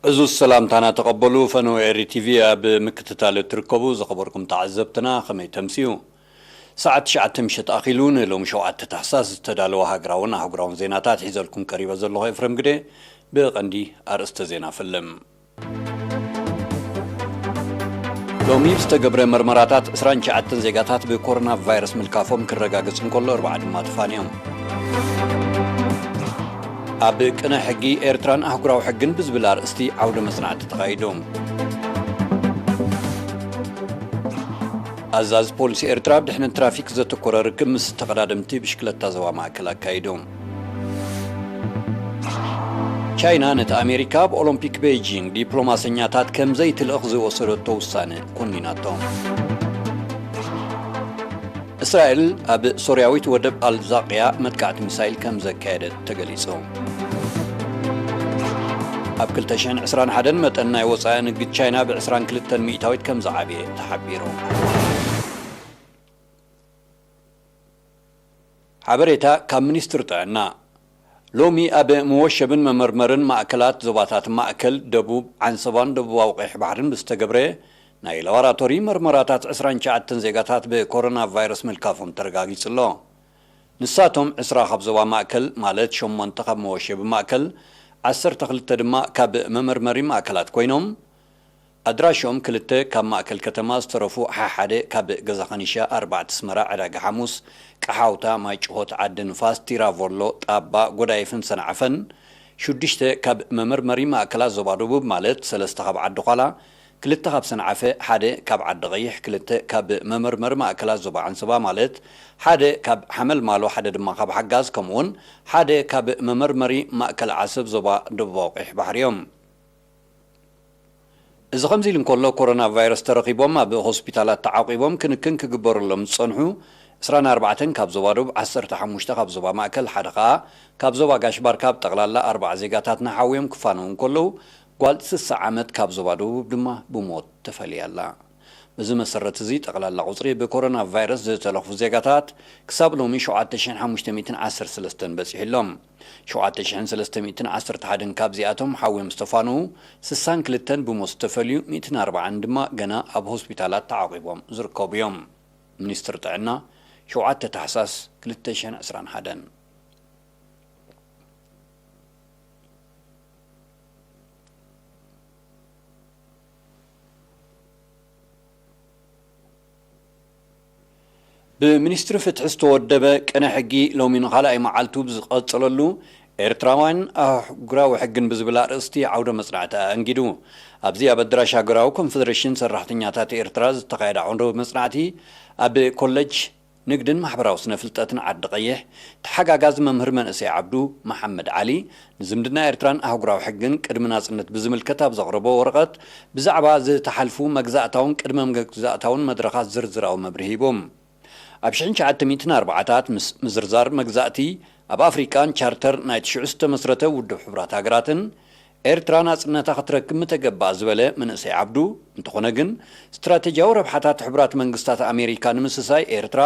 እዙ ሰላምታና ተቐበሉ። ፈነወ ኤሪ ቲቪ ኣብ ምክትታል እትርከቡ ዝኸበርኩም ተዓዘብትና ከመይ ተምስዩ? ሰዓት ትሽዓተ ምሸት ኣኺሉ ንሎሚ ሸውዓተ ታሕሳስ ዝተዳለወ ሃገራውን ኣህጉራውን ዜናታት ሒዘልኩም ቀሪበ ዘለኹ ኤፍሬም ግደ። ብቐንዲ ኣርእስተ ዜና ፍልም። ሎሚ ዝተገብረ መርመራታት ዕስራን ትሽዓተን ዜጋታት ብኮሮና ቫይረስ ምልካፎም ክረጋገጽ እንከሎ፣ ኣርባዓ ድማ ተፋንዮም። ኣብ ቅነ ሕጊ ኤርትራን ኣህጉራዊ ሕግን ብዝብል ኣርእስቲ ዓውደ መጽናዕቲ ተኻይዱ። ኣዛዚ ፖሊስ ኤርትራ ኣብ ድሕነት ትራፊክ ዘተኮረ ርክብ ምስ ተቐዳደምቲ ብሽክለታ ዞባ ማእከል ኣካይዱ። ቻይና ነቲ ኣሜሪካ ኣብ ኦሎምፒክ ቤይጂንግ ዲፕሎማሰኛታት ከም ዘይትልእኽ ዝወሰደቶ ውሳነ ኮኒናቶ። እስራኤል ኣብ ሶርያዊት ወደብ ኣልዛቅያ መጥቃዕቲ ሚሳይል ከም ዘካየደት ተገሊጹ። ኣብ ክልተ ሽሕን ዕስራን ሓደን መጠን ናይ ወጻኢ ንግድ ቻይና ብ ዕስራን ክልተን ሚእታዊት ከም ዝዓብየ ተሓቢሩ። ሓበሬታ ካብ ሚኒስትሪ ጥዕና። ሎሚ ኣብ መወሸብን መመርመርን ማእከላት ዞባታት ማእከል፣ ደቡብ፣ ዓንሰባን ደቡባዊ ቀይሕ ባሕርን ብዝተገብረ ናይ ላቦራቶሪ መርመራታት ዕስራን ትሽዓተን ዜጋታት ብኮሮና ቫይረስ ምልካፎም ተረጋጊጹ ኣሎ። ንሳቶም ዕስራ ካብ ዞባ ማእከል፣ ማለት ሸሞንተ ካብ መወሸቢ ማእከል፣ ዓሰርተ ክልተ ድማ ካብ መመርመሪ ማእከላት ኮይኖም፣ ኣድራሾም ክልተ ካብ ማእከል ከተማ ዝተረፉ፣ ሓሓደ ካብ ገዛ ኸኒሻ፣ ኣርባዕተ ኣስመራ፣ ዕዳጋ ሓሙስ፣ ቀሓውታ፣ ማይ ጭሆት፣ ዓዲ ንፋስ፣ ቲራቮሎ፣ ጣባ፣ ጎዳይፍን ሰንዓፈን፣ ሽዱሽተ ካብ መመርመሪ ማእከላት ዞባ ደቡብ፣ ማለት ሰለስተ ካብ ዓዲ ዃላ፣ ክልተ ካብ ሰንዓፈ፣ ሓደ ካብ ዓዲ ቐይሕ፣ ክልተ ካብ መመርመሪ ማእከላት ዞባ ዓንሰባ፣ ማለት ሓደ ካብ ሓመልማሎ፣ ሓደ ድማ ካብ ሓጋዝ፣ ከምኡውን ሓደ ካብ መመርመሪ ማእከል ዓሰብ ዞባ ደቡባዊ ቀይሕ ባሕሪ እዮም። እዚ ከምዚ ኢሉ እንከሎ፣ ኮሮና ቫይረስ ተረኺቦም ኣብ ሆስፒታላት ተዓቂቦም ክንክን ክግበረሎም ዝጸንሑ ዕስራን ኣርባዕተን ካብ ዞባ ደቡብ፣ ዓሰርተ ሓሙሽተ ካብ ዞባ ማእከል፣ ሓደ ከኣ ካብ ዞባ ጋሽ ባርካ፣ ኣብ ጠቕላላ ኣርባዓ ዜጋታትና ሓውዮም ክፋነዉ እንከለዉ፣ ጓል ስሳ ዓመት ካብ ዞባ ደቡብ ድማ ብሞት ተፈልያ ኣላ። በዚ መሰረት እዚ፣ ጠቕላላ ቁጽሪ ብኮሮና ቫይረስ ዝተለኽፉ ዜጋታት ክሳብ ሎሚ ሸውዓተ ሽሕን ሓሙሽተ ሚእትን ዓሰርተ ሰለስተን በጺሑ ኣሎ። ሸውዓተ ሽሕን ሰለስተ ሚእትን ዓሰርተ ሓደን ካብዚኣቶም ሓውዮም ዝተፋነዉ፣ ስሳን ክልተን ብሞት ዝተፈልዩ፣ ሚእትን ኣርባዓን ድማ ገና ኣብ ሆስፒታላት ተዓቂቦም ዝርከቡ እዮም። ሚኒስትሪ ጥዕና፣ ሸውዓተ ታሕሳስ ክልተ ሽሕን ዕስራን ሓደን። ብሚኒስትሪ ፍትሒ ዝተወደበ ቅነ ሕጊ ሎሚ ንኻልኣይ መዓልቱ ብዝቐጸለሉ፣ ኤርትራውያን ኣህጉራዊ ሕግን ብዝብል ኣርእስቲ ዓውደ መጽናዕቲ ኣኣንጊዱ። ኣብዚ ኣብ ኣዳራሽ ሃገራዊ ኮንፈደሬሽን ሰራሕተኛታት ኤርትራ ዝተኻየደ ዓውደ መጽናዕቲ፣ ኣብ ኮሌጅ ንግድን ማሕበራዊ ስነ ፍልጠትን ዓዲ ቀይሕ ተሓጋጋዚ መምህር መንእሰይ ዓብዱ መሓመድ ዓሊ፣ ንዝምድና ኤርትራን ኣህጉራዊ ሕግን ቅድሚ ናጽነት ብዝምልከት ኣብ ዘቕረቦ ወረቐት፣ ብዛዕባ ዝተሓልፉ መግዛእታውን ቅድመ መግዛእታውን መድረኻት ዝርዝራዊ መብርሂ ሂቡ። ኣብ ሽሕን ትሽዓተ ሚእትን ኣርባዓታት ምስ ምዝርዛር መግዛእቲ ኣብ ኣፍሪቃን ቻርተር ናይቲ ሽዑ ዝተመስረተ ውድብ ሕቡራት ሃገራትን፣ ኤርትራ ናጽነታ ክትረክብ ምተገባኣ ዝበለ መንእሰይ ዓብዱ፣ እንተኾነ ግን፣ ስትራተጂያዊ ረብሓታት ሕቡራት መንግስታት ኣሜሪካ ንምስሳይ፣ ኤርትራ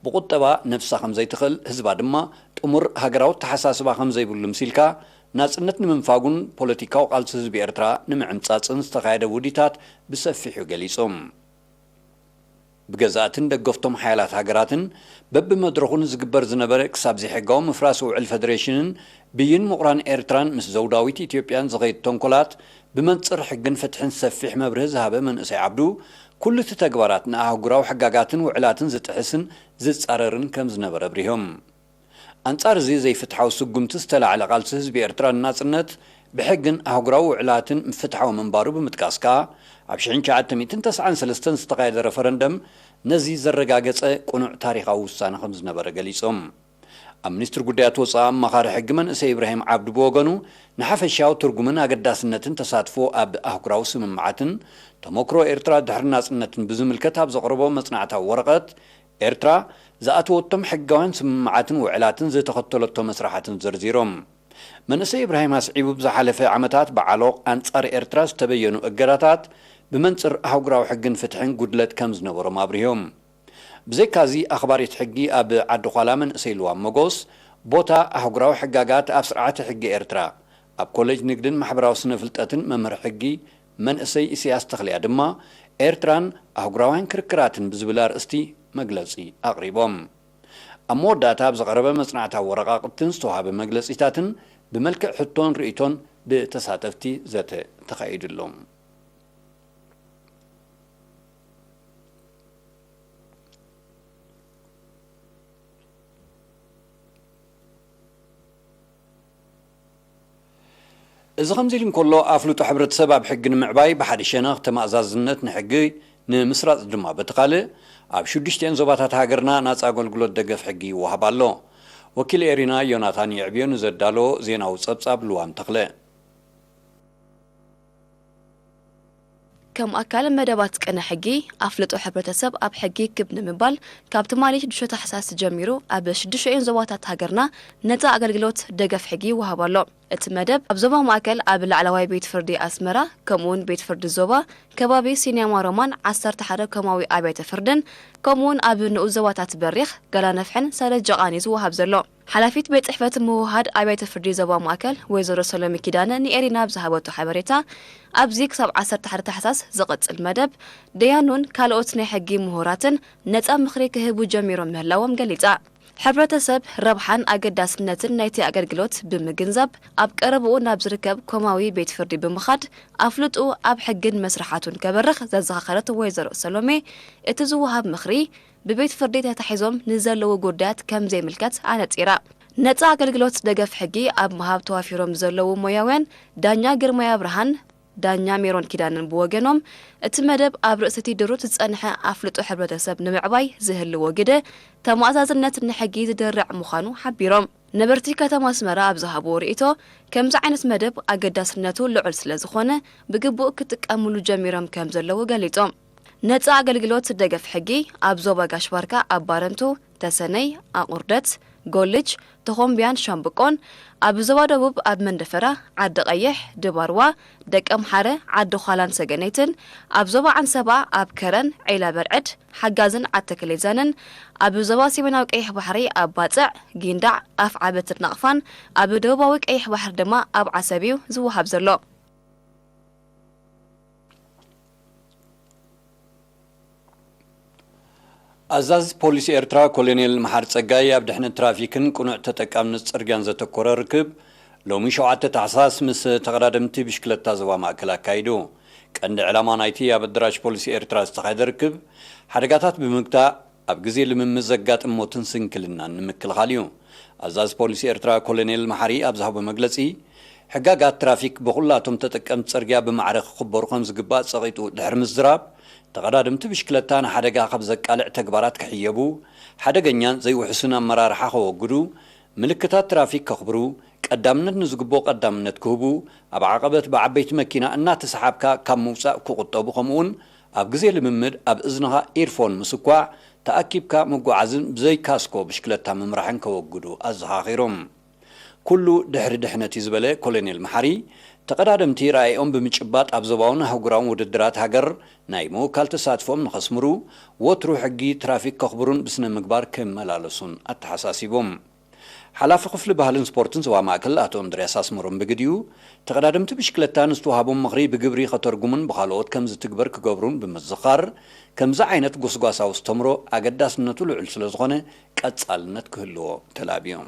ብቁጠባ ነብሳ ከም ዘይትኽእል፣ ህዝባ ድማ ጥሙር ሃገራዊ ኣተሓሳስባ ከም ዘይብሉ ምሲልካ፣ ናጽነት ንምንፋጉን ፖለቲካዊ ቃልሲ ህዝቢ ኤርትራ ንምዕምጻጽን ዝተኻየደ ውዲታት ብሰፊሑ ገሊጹ። ብገዛእትን ደገፍቶም ሓያላት ሃገራትን በብመድረኹ ንዝግበር ዝነበረ ክሳብ ዘይሕጋዊ ምፍራስ ውዕል ፈደሬሽንን ብይን ምቑራን ኤርትራን ምስ ዘውዳዊት ኢትዮጵያን ዝኸይድ ተንኮላት፣ ብመንጽር ሕግን ፍትሕን ሰፊሕ መብርሂ ዝሃበ መንእሰይ ዓብዱ፣ ኩሉ እቲ ተግባራት ንኣህጉራዊ ሕጋጋትን ውዕላትን ዝጥሕስን ዝጻረርን ከም ዝነበረ ኣብሪሆም። ኣንጻር እዚ ዘይፍትሓዊ ስጉምቲ ዝተላዕለ ቃልሲ ህዝቢ ኤርትራ ንናጽነት ብሕግን ኣህጉራዊ ውዕላትን ፍትሓዊ ምንባሩ ብምጥቃስ ከኣ፣ ኣብ ሽሕን ትሽዓተ ሚእትን ተስዓን ሰለስተን ዝተኻየደ ረፈረንደም ነዚ ዘረጋገጸ ቅኑዕ ታሪኻዊ ውሳነ ከም ዝነበረ ገሊጾም። ኣብ ሚኒስትሪ ጉዳያት ወጻኢ ኣማኻሪ ሕጊ መንእሰይ ኢብራሂም ዓብዱ ብወገኑ፣ ንሓፈሻዊ ትርጉምን ኣገዳስነትን ተሳትፎ ኣብ ኣህጉራዊ ስምምዓትን ተመክሮ ኤርትራ ድሕሪ ናጽነትን ብዝምልከት ኣብ ዘቕረቦ መጽናዕታዊ ወረቐት፣ ኤርትራ ዝኣተወቶም ሕጋውያን ስምምዓትን ውዕላትን ዝተኸተለቶ መስርሓትን ዘርዚሮም። መንእሰይ ኢብራሂም ኣስዒቡ፣ ብዝሓለፈ ዓመታት ብዓሎቕ ኣንጻር ኤርትራ ዝተበየኑ እገዳታት ብመንጽር ኣህጉራዊ ሕግን ፍትሕን ጉድለት ከም ዝነበሮም ኣብሪሆም። ብዘይካዚ፣ ኣኽባሪት ሕጊ ኣብ ዓዲ ዃላ መንእሰይ ልዋም መጎስ፣ ቦታ ኣህጉራዊ ሕጋጋት ኣብ ስርዓተ ሕጊ ኤርትራ ኣብ ኮሌጅ ንግድን ማሕበራዊ ስነ ፍልጠትን መምህር ሕጊ መንእሰይ ኢሳያስ ተኽልያ ድማ ኤርትራን ኣህጉራውያን ክርክራትን ብዝብል ኣርእስቲ መግለጺ ኣቕሪቦም። ኣብ መወዳእታ ኣብ ዝቐረበ መጽናዕታዊ ወረቓቕትን ዝተዋህበ መግለጺታትን ብመልክዕ ሕቶን ርእይቶን ብተሳተፍቲ ዘተ ተኻይዱሎም። እዚ ከምዚ ኢሉ እንከሎ፣ ኣፍልጦ ሕብረተሰብ ኣብ ሕጊ ንምዕባይ ብሓደ ሸነኽ ተማእዛዝነት ንሕጊ ንምስራጽ ድማ በቲ ካልእ ኣብ ሽዱሽቲኤን ዞባታት ሃገርና ናጻ ኣገልግሎት ደገፍ ሕጊ ይወሃብ ኣሎ። ወኪል ኤሪና ዮናታን የዕብዮ ንዘዳሎ ዜናዊ ጸብጻብ ልዋም ተኽለ። ከም ኣካል መደባት ቅነ ሕጊ፣ ኣፍልጦ ሕብረተሰብ ኣብ ሕጊ ክብ ንምባል ካብ ትማሊ ሽዱሽተ ታሕሳስ ጀሚሩ ኣብ ሽዱሽተን ዞባታት ሃገርና ነጻ ኣገልግሎት ደገፍ ሕጊ ይወሃብ ኣሎ። እቲ መደብ ኣብ ዞባ ማእከል ኣብ ላዕለዋይ ቤት ፍርዲ ኣስመራ፣ ከምኡውን ቤት ፍርዲ ዞባ ከባቢ ሲኒያማ ሮማን ዓሰርተ ሓደ ኮማዊ ኣብያተ ፍርድን፣ ከምኡውን ኣብ ንኡስ ዞባታት በሪኽ፣ ጋላነፍሕን ሰረጀቓን እዩ ዝወሃብ ዘሎ። ሓላፊት ቤት ጽሕፈት ምውሃድ ኣብያተ ፍርዲ ዞባ ማእከል ወይዘሮ ሰሎሚ ኪዳነ ንኤሪና ኣብ ዝሃበቶ ሓበሬታ፣ ኣብዚ ክሳብ ዓሰርተ ሓደ ታሕሳስ ዝቕጽል መደብ፣ ደያኑን ካልኦት ናይ ሕጊ ምሁራትን ነጻ ምኽሪ ክህቡ ጀሚሮም ምህላዎም ገሊጻ። ሕብረተሰብ ረብሓን ኣገዳስነትን ናይቲ ኣገልግሎት ብምግንዛብ፣ ኣብ ቀረብኡ ናብ ዝርከብ ኮማዊ ቤት ፍርዲ ብምኻድ ኣፍልጥኡ ኣብ ሕግን መስርሓቱን ከበርኽ ዘዘኻኸረት ወይዘሮ ሰሎሜ፣ እቲ ዝወሃብ ምኽሪ ብቤት ፍርዲ ተታሒዞም ንዘለዉ ጉዳያት ከም ዘይምልከት ኣነጺራ። ነጻ ኣገልግሎት ደገፍ ሕጊ ኣብ ምሃብ ተዋፊሮም ዘለዉ ሞያውያን ዳኛ ግርማይ ኣብርሃን ዳኛ ሜሮን ኪዳነን ብወገኖም፣ እቲ መደብ ኣብ ርእሲ እቲ ድሩት ዝጸንሐ ኣፍልጦ ሕብረተሰብ ንምዕባይ ዝህልዎ ግደ ተማእዛዝነት ንሕጊ ዝደርዕ ምዃኑ ሓቢሮም። ነበርቲ ከተማ ኣስመራ ኣብ ዝሃብዎ ርእይቶ፣ ከምዚ ዓይነት መደብ ኣገዳስነቱ ልዑል ስለ ዝኾነ፣ ብግቡእ ክጥቀምሉ ጀሚሮም ከም ዘለዉ ገሊጾም። ነጻ ኣገልግሎት ደገፍ ሕጊ ኣብ ዞባ ጋሽ ባርካ፣ ኣብ ባረንቱ፣ ተሰነይ፣ ኣቑርደት፣ ጎልጅ፣ ተኾምቢያን ሻምብቆን፣ ኣብ ዞባ ደቡብ ኣብ መንደፈራ፣ ዓዲ ቀይሕ፣ ድባርዋ፣ ደቀምሓረ፣ ዓዲ ዃላን ሰገነይትን፣ ኣብ ዞባ ዓንሰባ ኣብ ከረን፣ ዒላ በርዕድ፣ ሓጋዝን ዓተከሌዛንን፣ ኣብ ዞባ ሰሜናዊ ቀይሕ ባሕሪ ኣብ ባጽዕ፣ ጊንዳዕ፣ ኣፍ ዓበትን ናቕፋን፣ ኣብ ደቡባዊ ቀይሕ ባሕሪ ድማ ኣብ ዓሰብ እዩ ዝወሃብ ዘሎ። ኣዛዚ ፖሊስ ኤርትራ ኮሎኔል መሓሪ ጸጋይ ኣብ ድሕነት ትራፊክን ቅኑዕ ተጠቃምነት ጽርግያን ዘተኮረ ርክብ ሎሚ ሸውዓተ ታሕሳስ ምስ ተቐዳደምቲ ብሽክለታ ዞባ ማእከል ኣካይዱ። ቀንዲ ዕላማ ናይቲ ኣብ ኣደራሽ ፖሊስ ኤርትራ ዝተኻየደ ርክብ፣ ሓደጋታት ብምግታእ ኣብ ግዜ ልምምድ ዘጋጥም ሞትን ስንክልናን ንምክልኻል እዩ። ኣዛዚ ፖሊስ ኤርትራ ኮሎኔል መሓሪ ኣብ ዝሃቦ መግለጺ፣ ሕጋጋት ትራፊክ ብኹላቶም ተጠቀምቲ ጽርግያ ብማዕረ ክኽበሩ ከም ዝግባእ ጸቒጡ ድሕሪ ምዝራብ፣ ተቐዳደምቲ ብሽክለታ ንሓደጋ ካብ ዘቃልዕ ተግባራት ክሕየቡ፣ ሓደገኛን ዘይውሕስን ኣመራርሓ ከወግዱ፣ ምልክታት ትራፊክ ከኽብሩ፣ ቀዳምነት ንዝግብኦ ቀዳምነት ክህቡ፣ ኣብ ዓቐበት ብዓበይቲ መኪና እናተሰሓብካ ካብ ምውጻእ ክቑጠቡ፣ ከምኡውን ኣብ ግዜ ልምምድ ኣብ እዝንኻ ኢርፎን ምስኳዕ፣ ተኣኪብካ ምጉዓዝን ብዘይ ካስኮ ብሽክለታ ምምራሕን ከወግዱ ኣዘኻኺሮም። ኩሉ ድሕሪ ድሕነት እዩ ዝበለ ኮሎኔል መሓሪ፣ ተቐዳደምቲ ራእይኦም ብምጭባጥ ኣብ ዞባውን ኣህጉራውን ውድድራት ሃገር ናይ ምውካል ተሳትፎም ንኸስምሩ፣ ወትሩ ሕጊ ትራፊክ ከኽብሩን ብስነ ምግባር ክመላለሱን ኣተሓሳሲቦም። ሓላፊ ክፍሊ ባህልን ስፖርትን ዞባ ማእከል ኣቶ እንድርያስ ኣስመሮም ብግዲኡ፣ ተቐዳደምቲ ብሽክለታ ንዝተዋህቦም ምኽሪ ብግብሪ ከተርጉሙን ብኻልኦት ከም ዝትግበር ክገብሩን ብምዝኻር፣ ከምዚ ዓይነት ጎስጓሳዊ ኣስተምሮ ኣገዳስነቱ ልዑል ስለ ዝኾነ ቀጻልነት ክህልዎ ተላብዮም።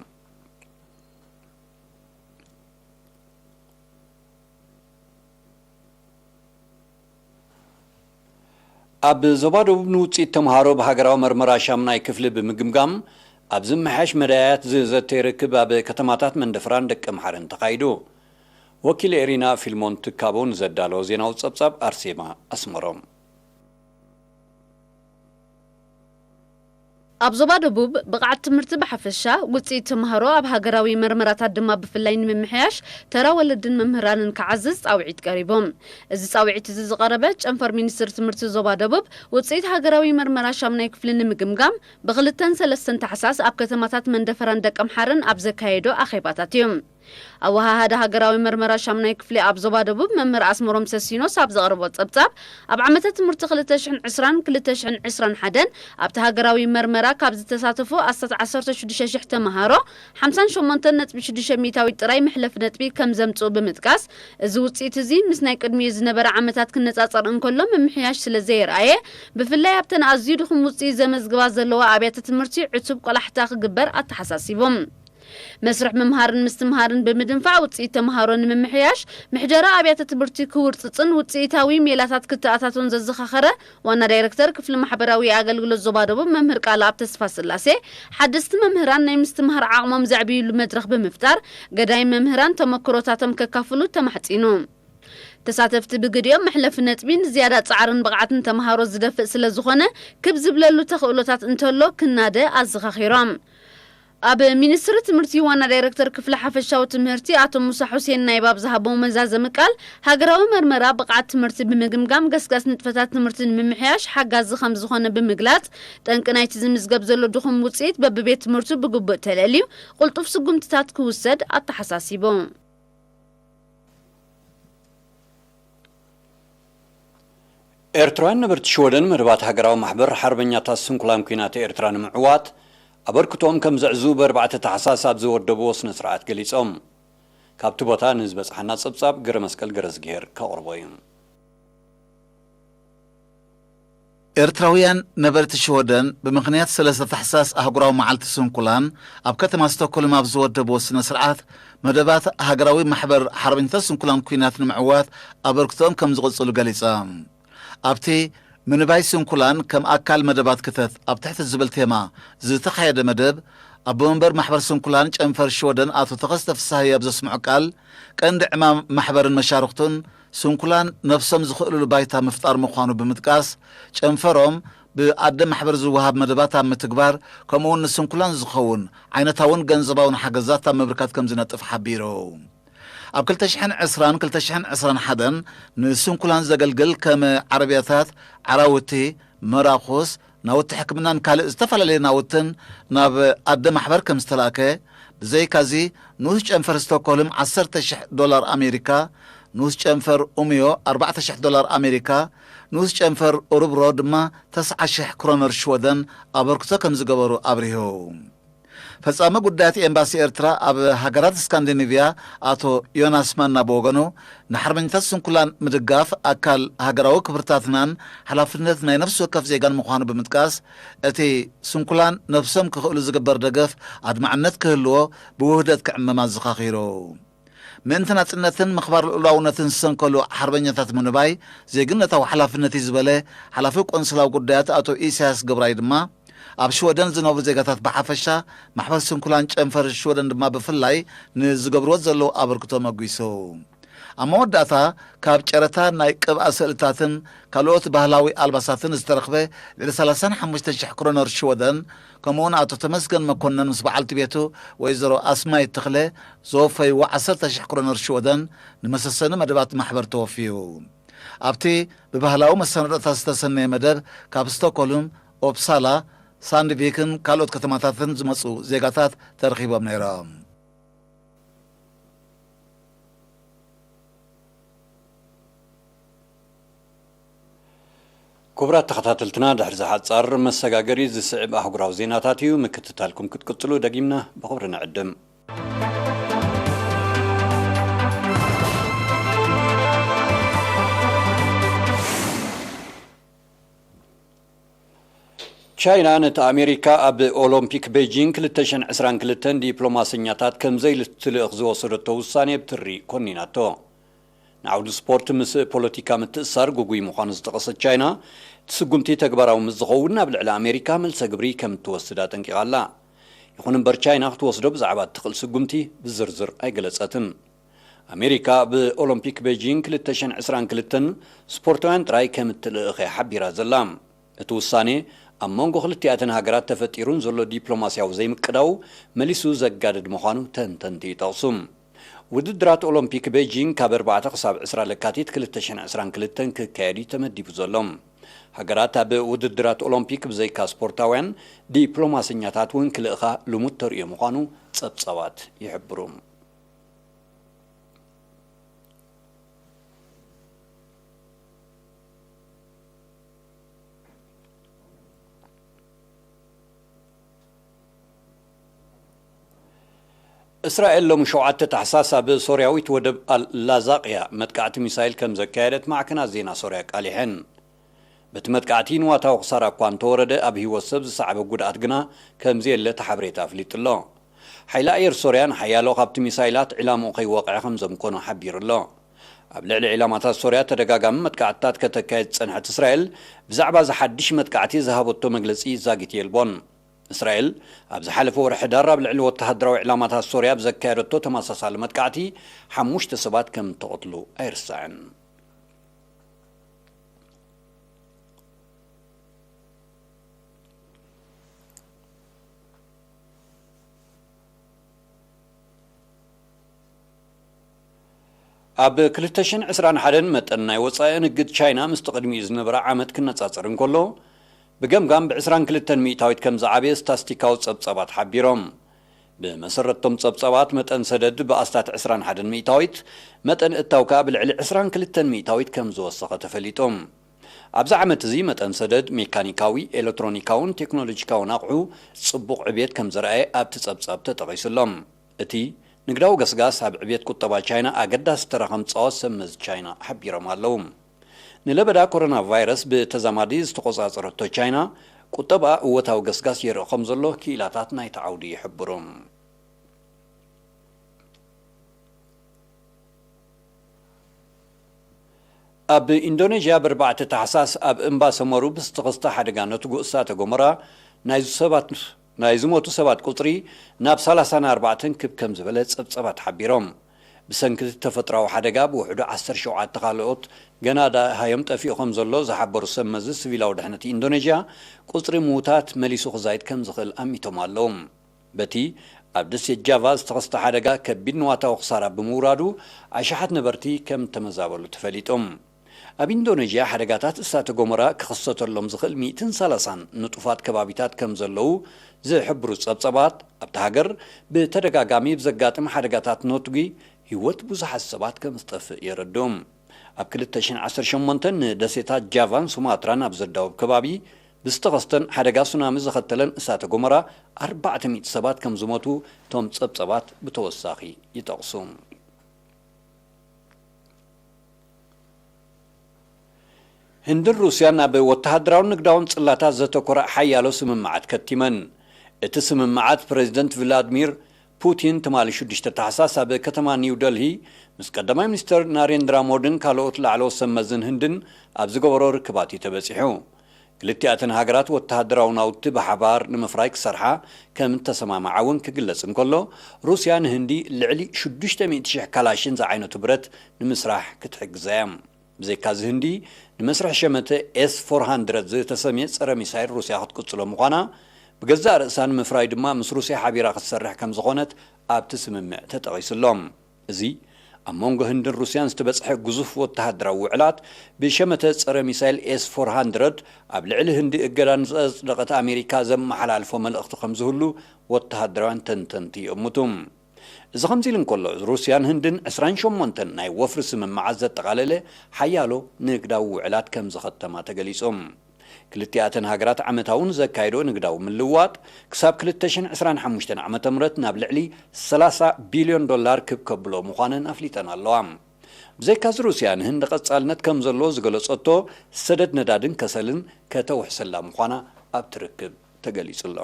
ኣብ ዞባ ደቡብ ንውጽኢት ተምሃሮ ብሃገራዊ መርመራ ሻምናይ ክፍሊ ብምግምጋም፣ ኣብ ዝመሓየሽ መዳያት ዝዘተ ርክብ ኣብ ከተማታት መንደፍራን ደቀምሓረን ተኻይዱ። ወኪል ኤሪና ፊልሞን ትካቦ ንዘዳለዎ ዜናዊ ጸብጻብ ኣርሴማ ኣስመሮም። ኣብ ዞባ ደቡብ ብቕዓት ትምህርቲ ብሓፈሻ፣ ውጽኢት ተምሃሮ ኣብ ሃገራዊ መርመራታት ድማ ብፍላይ ንምምሕያሽ ተራ ወለድን መምህራንን ክዓዝዝ ጻውዒት ቀሪቡ። እዚ ጻውዒት እዚ ዝቐረበ ጨንፈር ሚኒስትሪ ትምህርቲ ዞባ ደቡብ ውጽኢት ሃገራዊ መርመራ ሻምናይ ክፍሊ ንምግምጋም ብኽልተን ሰለስተን ታሕሳስ ኣብ ከተማታት መንደፈራን ደቀምሓረን ኣብ ዘካየዶ ኣኼባታት እዩ። ኣወሃሃዲ ሃገራዊ መርመራ ሻምናይ ክፍሊ ኣብ ዞባ ደቡብ መምህር ኣስመሮም ሰሲኖስ ኣብ ዘቕረቦ ጸብጻብ፣ ኣብ ዓመተ ትምህርቲ ክልተ ሽሕን ዕስራን ክልተ ሽሕን ዕስራን ሓደን ኣብቲ ሃገራዊ መርመራ ካብ ዝተሳተፉ ኣስታት ዓሰርተ ሽዱሽተ ሽሕ ተመሃሮ ሓምሳን ሸሞንተን ነጥቢ ሽዱሽተ ሚእታዊት ጥራይ መሕለፊ ነጥቢ ከም ዘምጽኡ ብምጥቃስ፣ እዚ ውጽኢት እዚ ምስ ናይ ቅድሚኡ ዝነበረ ዓመታት ክነጻጸር እንከሎ ምምሕያሽ ስለ ዘየርኣየ፣ ብፍላይ ኣብተን ኣዝዩ ድኹም ውጽኢት ዘመዝግባ ዘለዋ ኣብያተ ትምህርቲ ዕቱብ ቆላሕታ ክግበር ኣተሓሳሲቡ። መስርሕ ምምሃርን ምስትምሃርን ብምድንፋዕ ውፅኢት ተምሃሮ ንምምሕያሽ ምሕደራ ኣብያተ ትምህርቲ ክውርፅፅን ውፅኢታዊ ሜላታት ክተኣታቶን ዘዘኻኸረ ዋና ዳይሬክተር ክፍሊ ማሕበራዊ ኣገልግሎት ዞባ ደቡብ መምህር ቃልኣብ ተስፋ ስላሴ፣ ሓደስቲ መምህራን ናይ ምስትምሃር ዓቕሞም ዘዕብይሉ መድረኽ ብምፍጣር ገዳይም መምህራን ተመክሮታቶም ከካፍሉ ተማሕፂኑ። ተሳተፍቲ ብግዲኦም መሕለፊ ነጥቢ ንዝያዳ ፃዕርን ብቕዓትን ተምሃሮ ዝደፍእ ስለ ዝኾነ ክብ ዝብለሉ ተኽእሎታት እንተሎ ክናደ ኣዘኻኺሮም። ኣብ ሚኒስትሪ ትምህርቲ ዋና ዳይሬክተር ክፍሊ ሓፈሻዊ ትምህርቲ ኣቶ ሙሳ ሑሴን ናይብ ኣብ ዝሃቦ መዛዘሚ ቃል፣ ሃገራዊ መርመራ ብቕዓት ትምህርቲ ብምግምጋም ገስጋስ ንጥፈታት ትምህርቲ ንምምሕያሽ ሓጋዚ ከም ዝኾነ ብምግላጽ፣ ጠንቂ ናይቲ ዝምዝገብ ዘሎ ድኹም ውጽኢት በብቤት ትምህርቱ ብግቡእ ተለልዩ ቅልጡፍ ስጉምትታት ክውሰድ ኣተሓሳሲቡ። ኤርትራውያን ነበርቲ ሽወደን መደባት ሃገራዊ ማሕበር ሓርበኛታት ስንኩላን ኲናት ኤርትራ ንምዕዋት ኣበርክቶኦም ከም ዘዕዝቡ ብኣርባዕተ ታሕሳስ ኣብ ዝወደብዎ ስነ ስርዓት ገሊጾም። ካብቲ ቦታ ንዝበጽሓና ጸብጻብ ገረ መስቀል ገረዝግሄር ከቕርቦ እዩ። ኤርትራውያን ነበርቲ ሽወደን ብምኽንያት ሰለስተ ታሕሳስ ኣህጉራዊ መዓልቲ ስንኩላን ኣብ ከተማ ስቶክሆልም ኣብ ዝወደብዎ ስነ ስርዓት መደባት ሃገራዊ ማሕበር ሓርበኛታት ስንኩላን ኲናት ንምዕዋት ኣበርክቶኦም ከም ዝቕጽሉ ገሊጾም። ኣብቲ ምንባይ ስንኩላን ከም ኣካል መደባት ክተት ኣብ ትሕቲ ዝብል ቴማ ዝተኻየደ መደብ፣ ኣቦ መንበር ማሕበር ስንኩላን ጨንፈር ሽወደን ኣቶ ተኸስተ ፍስሃየ ኣብ ዘስምዖ ቃል፣ ቀንዲ ዕማም ማሕበርን መሻርኽቱን ስንኩላን ነብሶም ዝኽእልሉ ባይታ ምፍጣር ምዃኑ ብምጥቃስ፣ ጨንፈሮም ብኣደ ማሕበር ዝወሃብ መደባት ኣብ ምትግባር፣ ከምኡውን ንስንኩላን ዝኸውን ዓይነታውን ገንዘባውን ሓገዛት ኣብ ምብርካት ከም ዝነጥፍ ሓቢሩ። ኣብ ክልተ ሽሕን ዕስራን ክልተ ሽሕን ዕስራን ሓደን ንስንኩላን ዘገልግል ከም ዓረብያታት፣ ዓራውቲ፣ መራኹስ፣ ናውቲ ሕክምናን ካልእ ዝተፈላለየ ናውትን ናብ ኣደ ማሕበር ከም ዝተላእከ፣ ብዘይካዚ ንኡስ ጨንፈር ስቶክሆልም ዓሰርተ ሽሕ ዶላር ኣሜሪካ፣ ንኡስ ጨንፈር ኡምዮ ኣርባዕተ ሽሕ ዶላር ኣሜሪካ፣ ንኡስ ጨንፈር ኡሩብሮ ድማ ተስዓ ሽሕ ክሮነር ሽወደን ኣበርክቶ ከም ዝገበሩ ኣብሪሁ። ፈጻሚ ጉዳያት ኤምባሲ ኤርትራ ኣብ ሃገራት ስካንዲኔቭያ ኣቶ ዮናስ ማና ብወገኑ፣ ንሓርበኛታት ስንኩላን ምድጋፍ ኣካል ሃገራዊ ክብርታትናን ሓላፍነት ናይ ነፍሲ ወከፍ ዜጋን ምዃኑ ብምጥቃስ፣ እቲ ስንኩላን ነብሶም ክኽእሉ ዝግበር ደገፍ ኣድማዕነት ክህልዎ ብውህደት ክዕመም ኣዘኻኺሩ። ምእንቲ ናጽነትን ምኽባር ልኡላውነትን ዝሰንከሉ ሓርበኛታት ምንባይ ዜግነታዊ ሓላፍነት እዩ ዝበለ ሓላፊ ቆንስላዊ ጉዳያት ኣቶ ኢሳያስ ገብራይ ድማ፣ ኣብ ሽወደን ዝነብሩ ዜጋታት ብሓፈሻ፣ ማሕበር ስንኩላን ጨንፈር ሽወደን ድማ ብፍላይ ንዝገብርዎ ዘለዉ ኣበርክቶ መጒሱ። ኣብ መወዳእታ፣ ካብ ጨረታ ናይ ቅብኣ ስእልታትን ካልኦት ባህላዊ ኣልባሳትን ዝተረኽበ ልዕሊ ሰላሳን ሓሙሽተ ሽሕ ክሮነር ሽወደን፣ ከምኡውን ኣቶ ተመስገን መኮነን ምስ በዓልቲ ቤቱ ወይዘሮ ኣስማይት ተኽለ ዘወፈይዎ ዓሰርተ ሽሕ ክሮነር ሽወደን ንመሰሰኒ መደባት ማሕበር ተወፍዩ። ኣብቲ ብባህላዊ መሰናድኦታት ዝተሰነየ መደብ፣ ካብ ስቶክሆልም፣ ኦፕሳላ፣ ሳንድቪክን ካልኦት ከተማታትን ዝመጹ ዜጋታት ተረኺቦም ነይሮም። ክቡራት ተኸታተልትና፣ ድሕሪ እዚ ሓጻር መሰጋገሪ ዝስዕብ ኣህጉራዊ ዜናታት እዩ። ምክትታልኩም ክትቅጽሉ ደጊምና ብኽብሪ ንዕድም። ቻይና ነቲ ኣሜሪካ ኣብ ኦሎምፒክ ቤጂንግ ክልተ ሽሕን ዕስራን ክልተን ዲፕሎማሰኛታት ከም ዘይትልእኽ ዝወሰደቶ ውሳኔ ብትሪ ኮኒናቶ። ንዓውዲ ስፖርት ምስ ፖለቲካ ምትእስሳር ግጉይ ምዃኑ ዝጠቐሰት ቻይና፣ እቲ ስጉምቲ ተግባራዊ ምስ ዝኸውን ናብ ልዕሊ ኣሜሪካ መልሰ ግብሪ ከም እትወስድ ኣጠንቂቓ ኣላ። ይኹን እምበር፣ ቻይና ክትወስዶ ብዛዕባ እትኽእል ስጉምቲ ብዝርዝር ኣይገለጸትን። ኣሜሪካ ብኦሎምፒክ ቤጂንግ ክልተ ሽሕን ዕስራን ክልተን ስፖርታውያን ጥራይ ከም እትልእኽ እያ ሓቢራ ዘላ። እቲ ውሳኔ፣ ኣብ መንጎ ክልቲኣተን ሃገራት ተፈጢሩ ንዘሎ ዲፕሎማስያዊ ዘይምቅዳው መሊሱ ዘጋድድ ምዃኑ ተንተንቲ ይጠቕሱ። ውድድራት ኦሎምፒክ ቤጂንግ ካብ ኣርባዕተ ክሳብ ዕስራ ለካቲት ክልተ ሽሕን ዕስራን ክልተን ክካየድ እዩ ተመዲቡ ዘሎ። ሃገራት ኣብ ውድድራት ኦሎምፒክ ብዘይካ ስፖርታውያን፣ ዲፕሎማሰኛታት እውን ክልእኻ ልሙድ ተርእዮ ምዃኑ ጸብጻባት ይሕብሩ። እስራኤል ሎሚ ሸውዓተ ታሕሳስ ኣብ ሶርያዊት ወደብ ኣል ላዛቅያ መጥቃዕቲ ሚሳይል ከም ዘካየደት ማዕከናት ዜና ሶርያ ኣቃሊሐን። በቲ መጥቃዕቲ ንዋታዊ ክሳራ እኳ እንተወረደ፣ ኣብ ህይወት ሰብ ዝሰዓበ ጉድኣት ግና ከም ዘየለ እቲ ሓበሬታ ኣፍሊጡ ኣሎ። ሓይሊ ኣየር ሶርያ ንሓያሎ ካብቲ ሚሳይላት ዒላምኡ ከይወቕዐ ከም ዘምኮኖ ሓቢሩ ኣሎ። ኣብ ልዕሊ ዒላማታት ሶርያ ተደጋጋሚ መጥቃዕትታት ከተካየድ ዝጸንሐት እስራኤል፣ ብዛዕባ እዚ ሓድሽ መጥቃዕቲ ዝሃበቶ መግለጺ ዛጊት የልቦን። እስራኤል ኣብ ዝሓለፈ ወርሒ ሕዳር ኣብ ልዕሊ ወተሃደራዊ ዕላማታት ሶርያ ኣብ ዘካየደቶ ተመሳሳሊ መጥቃዕቲ ሓሙሽተ ሰባት ከም እተቐትሉ ኣይርሳዕን። ኣብ ክልተ ሽሕን ዕስራን ሓደን መጠን ናይ ወጻኢ ንግድ ቻይና ምስቲ ቅድሚኡ ዝነበረ ዓመት ክነጻጸር እንከሎ፣ ብገምጋም ብ ዕስራን ክልተን ሚእታዊት ከም ዝዓበየ ስታስቲካዊ ጸብጻባት ሓቢሮም። ብመሰረትቶም ጸብጻባት፣ መጠን ሰደድ ብኣስታት ዕስራን ሓደን ሚእታዊት፣ መጠን እታው ከኣ ብልዕሊ ዕስራን ክልተን ሚእታዊት ከም ዝወሰኸ ተፈሊጡ። ኣብዚ ዓመት እዚ መጠን ሰደድ ሜካኒካዊ፣ ኤለክትሮኒካውን ቴክኖሎጂካውን ኣቕሑ ጽቡቕ ዕብየት ከም ዘርኣየ ኣብቲ ጸብጻብ ተጠቒሱ ኣሎ። እቲ ንግዳዊ ገስጋስ ኣብ ዕብየት ቁጠባ ቻይና ኣገዳሲ ተራ ከም ዝጻወት ሰብ መዚ ቻይና ሓቢሮም ኣለዉ። ንለበዳ ኮሮና ቫይረስ ብተዛማዲ ዝተቖጻጸረቶ ቻይና፣ ቁጠባ እወታዊ ገስጋስ የርኢ ከም ዘሎ ክኢላታት ናይቲ ዓውዲ ይሕብሩ። ኣብ ኢንዶኔዥያ፣ ብ ኣርባዕተ ታሕሳስ ኣብ እምባ ሰመሩ ብዝተኸስተ ሓደጋ ነትጉ እሳተ ጎመራ፣ ናይ ሰባት፣ ናይ ዝሞቱ ሰባት ቁጽሪ ናብ ሰላሳን ኣርባዕተን ክብ ከም ዝበለ ጸብጸባት ሓቢሮም። ብሰንኪ እቲ ተፈጥሮኣዊ ሓደጋ፣ ብውሕዱ ዓሰርተ ሸውዓተ ካልኦት ገና ደሃዮም ጠፊኡ ከም ዘሎ ዝሓበሩ ሰብ መዚ ሲቪላዊ ድሕነት ኢንዶኔዥያ፣ ቁጽሪ ምዉታት መሊሱ ክዛይድ ከም ዝኽእል ኣሚቶም ኣለዉ። በቲ ኣብ ደሴት ጃቫ ዝተኸስተ ሓደጋ፣ ከቢድ ንዋታዊ ክሳራ ብምውራዱ፣ ኣሽሓት ነበርቲ ከም እተመዛበሉ ተፈሊጡ። ኣብ ኢንዶኔዥያ፣ ሓደጋታት እሳተ ጎመራ ክኽሰተሎም ዝኽእል ሚእትን ሰላሳን ንጡፋት ከባቢታት ከም ዘለዉ ዝሕብሩ ጸብጸባት፣ ኣብታ ሃገር ብተደጋጋሚ ብዘጋጥም ሓደጋታት ነትጒ ህይወት ብዙሓት ሰባት ከም ዝጠፍእ የረድኡ። ኣብ ክልተ ሽሕን ዓሰርተ ሸሞንተን ንደሴታት ጃቫን ሱማትራን ኣብ ዘዳውብ ከባቢ ብዝተኸስተን ሓደጋ ሱናሚ ዘኸተለን እሳተ ጎመራ፣ ኣርባዕተ ሚእቲ ሰባት ከም ዝሞቱ እቶም ጸብጸባት ብተወሳኺ ይጠቕሱ። ህንድን ሩስያን ኣብ ወተሃደራውን ንግዳውን ጽላታት ዘተኮረ ሓያሎ ስምምዓት ከቲመን። እቲ ስምምዓት፣ ፕረዚደንት ቭላድሚር ፑቲን ትማሊ ሽዱሽተ ታሕሳስ ኣብ ከተማ ኒው ደልሂ ምስ ቀዳማይ ሚኒስተር ናሬንድራ ሞዲን ካልኦት ላዕለዎት ሰብ መዝን ህንድን ኣብ ዝገበሮ ርክባት እዩ ተበጺሑ። ክልቲኣተን ሃገራት ወተሃደራዊ ናውቲ ብሓባር ንምፍራይ ክሰርሓ ከም እተሰማምዓ እውን ክግለጽ እንከሎ፣ ሩስያ ንህንዲ ልዕሊ ሽዱሽተ ሚእቲ ሽሕ ካላሽን ዝዓይነቱ ብረት ንምስራሕ ክትሕግዛ እያ። ብዘይካዚ፣ ህንዲ ንመስርሕ ሸመተ ኤስ ፎር ሃንድረድ ዝተሰምየ ጸረ ሚሳይል ሩስያ ክትቅጽሎ ምዃና፣ ብገዛእ ርእሳ ንምፍራይ ድማ ምስ ሩስያ ሓቢራ ክትሰርሕ ከም ዝኾነት ኣብቲ ስምምዕ ተጠቒሱ ኣሎ። እዚ ኣብ መንጎ ህንድን ሩስያን ዝተበጽሐ ግዙፍ ወተሃደራዊ ውዕላት፣ ብሸመተ ጸረ ሚሳይል ኤስ ፎር ሃንድረድ ኣብ ልዕሊ ህንዲ እገዳ ንዘጽደቐት ኣሜሪካ ዘመሓላልፎ መልእኽቲ ከም ዝህሉ ወተሃደራውያን ተንተንቲ ይእምቱ። እዚ ከምዚ ኢሉ እንከሎ፣ ሩስያን ህንድን ዕስራን ሸሞንተን ናይ ወፍሪ ስምምዓት ዘጠቓለለ ሓያሎ ንግዳዊ ውዕላት ከም ዝኸተማ ተገሊጹ። ክልቲኣተን ሃገራት ዓመታዊ ንዘካይድኦ ንግዳዊ ምልውዋጥ፣ ክሳብ ክልተ ሽሕን ዕስራን ሓሙሽተን ዓመተ ምህረት ናብ ልዕሊ ሰላሳ ቢልዮን ዶላር ክብ ከብሎ ምዃነን ኣፍሊጠን ኣለዋ። ብዘይካዚ፣ ሩስያ ንህንዲ ቀጻልነት ከም ዘለዎ ዝገለጸቶ ሰደድ ነዳድን ከሰልን ከተውሕሰላ ምዃና ኣብቲ ርክብ ተገሊጹ ኣሎ።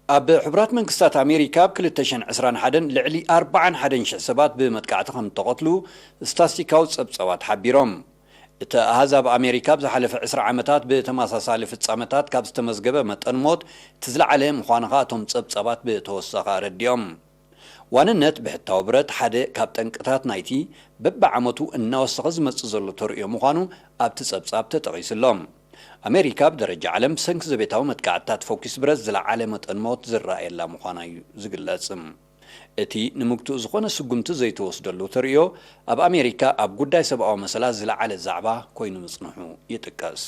ኣብ ሕቡራት መንግስታት ኣሜሪካ፣ ኣብ ክልተ ሽሕን ዕስራን ሓደን ልዕሊ ኣርባዓን ሓደን ሽሕ ሰባት ብመጥቃዕቲ ከም እተቐትሉ ስታስቲካዊ ጸብጸባት ሓቢሮም። እቲ ኣሃዝ ኣብ ኣሜሪካ ኣብ ዝሓለፈ ዕስራ ዓመታት ብተመሳሳሊ ፍጻመታት ካብ ዝተመዝገበ መጠን ሞት እቲ ዝለዓለ ምዃኑ ከኣ እቶም ጸብጸባት ብተወሳኺ ኣረዲኦም። ዋንነት ብሕታዊ ብረት ሓደ ካብ ጠንቅታት ናይቲ በብዓመቱ እናወሰኸ ዝመጽእ ዘሎ ተርእዮ ምዃኑ ኣብቲ ጸብጻብ ተጠቒሱ ኣሎ። ኣሜሪካ ብደረጃ ዓለም ብሰንኪ ዘቤታዊ መጥቃዕትታት ፈኲስ ብረት ዝለዓለ መጠን ሞት ዝረኣየላ ምዃና እዩ ዝግለጽ። እቲ ንምግትኡ ዝኾነ ስጉምቲ ዘይተወስደሉ ተርእዮ፣ ኣብ ኣሜሪካ ኣብ ጉዳይ ሰብኣዊ መሰላት ዝለዓለ ዛዕባ ኮይኑ ምጽንሑ ይጥቀስ።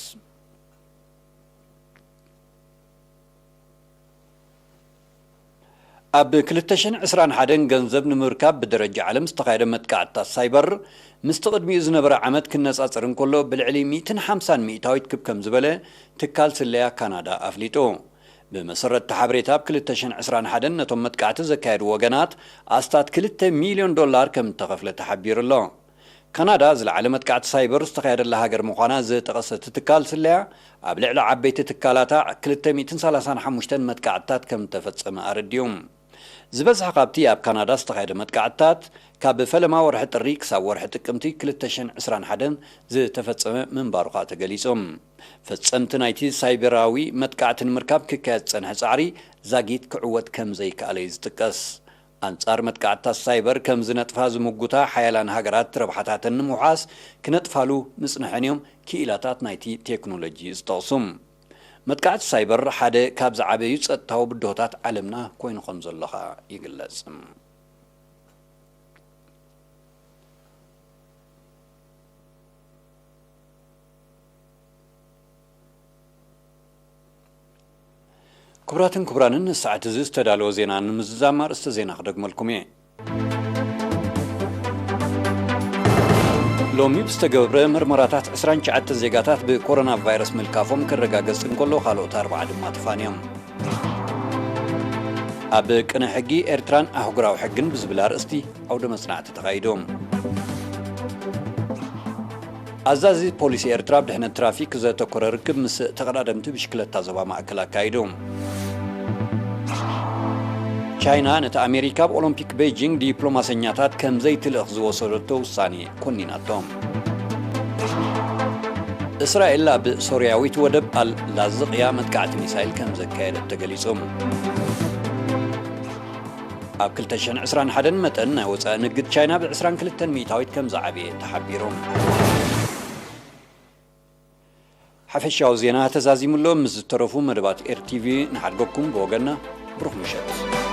ኣብ ክልተ ሽሕን ዕስራን ሓደን ገንዘብ ንምርካብ ብደረጃ ዓለም ዝተኻየደ መጥቃዕትታት ሳይበር ምስቲ ቅድሚኡ ዝነበረ ዓመት ክነጻጸር እንከሎ ብልዕሊ ሚእትን ሓምሳን ሚእታዊት ክብ ከም ዝበለ ትካል ስለያ ካናዳ ኣፍሊጡ። ብመሰረት እቲ ሓበሬታ ኣብ ክልተ ሽሕን ዕስራን ሓደን ነቶም መጥቃዕቲ ዘካየዱ ወገናት ኣስታት ክልተ ሚልዮን ዶላር ከም እተኸፍለ ተሓቢሩ ኣሎ። ካናዳ ዝለዓለ መጥቃዕቲ ሳይበር ዝተኻየደላ ሃገር ምዃና ዝጠቐሰት ትካል ስለያ ኣብ ልዕሊ ዓበይቲ ትካላታ ክልተ ሚእትን ሰላሳን ሓሙሽተን መጥቃዕትታት ከም እተፈጸመ ኣረዲኡ። ዝበዝሐ ካብቲ ኣብ ካናዳ ዝተኻየደ መጥቃዕትታት ካብ ፈለማ ወርሒ ጥሪ ክሳብ ወርሒ ጥቅምቲ ክልተ ሽሕን ዕስራን ሓደን ዝተፈጸመ ምንባሩ ከኣ ተገሊጹ። ፈጸምቲ ናይቲ ሳይበራዊ መጥቃዕቲ ንምርካብ ክካየድ ዝጸንሐ ጻዕሪ ዛጊት ክዕወት ከም ዘይከኣለ እዩ ዝጥቀስ። ኣንጻር መጥቃዕትታት ሳይበር ከም ዝነጥፋ ዝምጉታ ሓያላን ሃገራት ረብሓታተን ንምውሓስ ክነጥፋሉ ምጽንሐን እዮም ክኢላታት ናይቲ ቴክኖሎጂ ዝጠቕሱ። መጥቃዕቲ ሳይበር ሓደ ካብ ዝዓበዩ ጸጥታዊ ብድሆታት ዓለምና ኮይኑ ከም ዘሎ ኸኣ ይግለጽ። ክቡራትን ክቡራንን፣ ንሰዓት እዚ ዝተዳለወ ዜና ንምዝዛም ኣርእስተ ዜና ክደግመልኩም እየ። ሎሚ ብዝተገብረ ምርመራታት ዕስራን ትሽዓተን ዜጋታት ብኮሮና ቫይረስ ምልካፎም ክረጋገጽ እንከሎ፣ ካልኦት ኣርባዓ ድማ ተፋንዮም። ኣብ ቅነ ሕጊ ኤርትራን ኣህጉራዊ ሕግን ብዝብል ኣርእስቲ ዓውደ መጽናዕቲ ተኻይዱ። ኣዛዚ ፖሊስ ኤርትራ ኣብ ድሕነት ትራፊክ ዘተኮረ ርክብ ምስ ተቐዳደምቲ ብሽክለታ ዞባ ማእከል ኣካይዱ። ቻይና ነቲ ኣሜሪካ ኣብ ኦሎምፒክ ቤጂንግ ዲፕሎማሰኛታት ከም ዘይትልእኽ ዝወሰደቶ ውሳኔ ኮኒናቶ። እስራኤል ኣብ ሶርያዊት ወደብ ኣል ላዝቅያ መጥቃዕቲ ሚሳይል ከም ዘካየደት ተገሊጹ። ኣብ ክልተ ሽሕን ዕስራን ሓደን መጠን ናይ ወጻኢ ንግድ ቻይና ብ ዕስራን ክልተን ሚእታዊት ከም ዝዓበየ ተሓቢሩ። ሓፈሻዊ ዜና ተዛዚሙ ኣሎ። ምስ ዝተረፉ መደባት ኤር ቲቪ ንሓድገኩም። ብወገንና ብሩኽ ምሸት።